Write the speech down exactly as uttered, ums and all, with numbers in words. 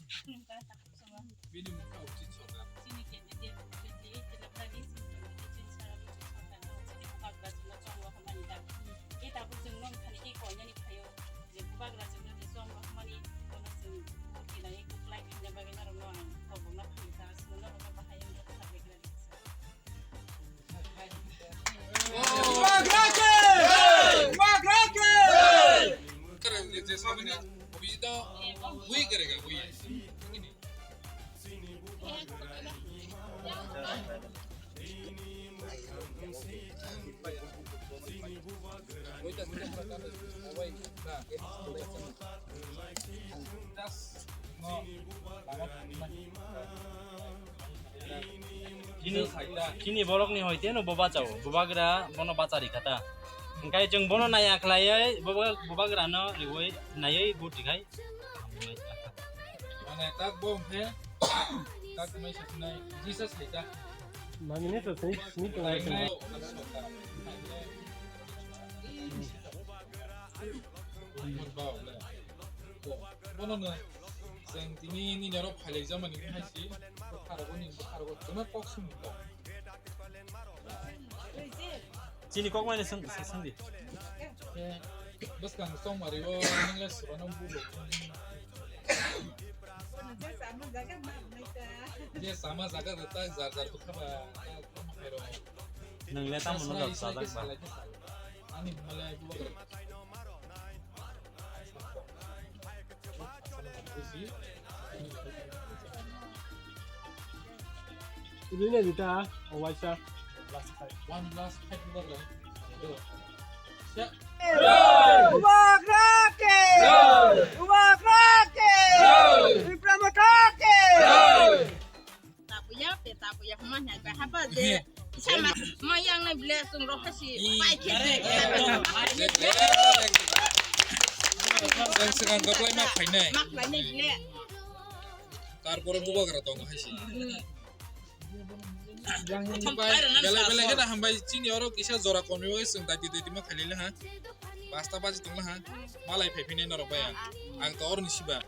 Bini mukha uchi soka. Chini candidate twenty eight jila prani sing twenty eight jila sara uchi soka. Chini bubagra chwngno chongo hwnmani da. Khe tabuk chwng nong thani khe koinani phaio. Je bubagra chwngno je chongo hwnmani bono chwng vote khlaiwi kwplai khaina bagwi norokno ang tobokna phaio da. Chwng norokno bahai wngkha sabai khlai. Chini, chini borokni hoite no bo bachao, bubagra bono bacha rikha ta. Hingkai chwng bono naiya khlaiwi, buba-, bubagrano riwi naiwi vote rikhai. Mane tak bo hwnkhe, tak mai saknai, Jesus hai ta. Mangni to sai, ni to lai. Bono no, chwng tini nini oro phailai jamani wngkha si, bwkha rogo ni, bwkha rogo chwngno kok swngo. Chini kok mani swn-, swn-, swngdi. Bwskang chongmari o nwngle swbano bugo. Je sama jaga rwta jar jar bwkha ba. Nwngle tamo no sajak ba. Ani hwnmale bubagra. Rina dita, o waisa. One last fight, bubagra. Bubagra ke! Bubagra ke! Bipra Motha ke! Tabuya, pe tabuya, huma hna ba haba je. Sama, ma yang na bile sung rok kasi, pai ke. Yang sekarang kau play mak painai. Mak painai bile. Tarpore bubagra tong hai si. Belai belai khe na hambai chini oro kisa jora komi bai sung dati dati ma khalila ha. Pasta baji tongla ha. Malai phai phine norok bai ang. Ang to orni siba.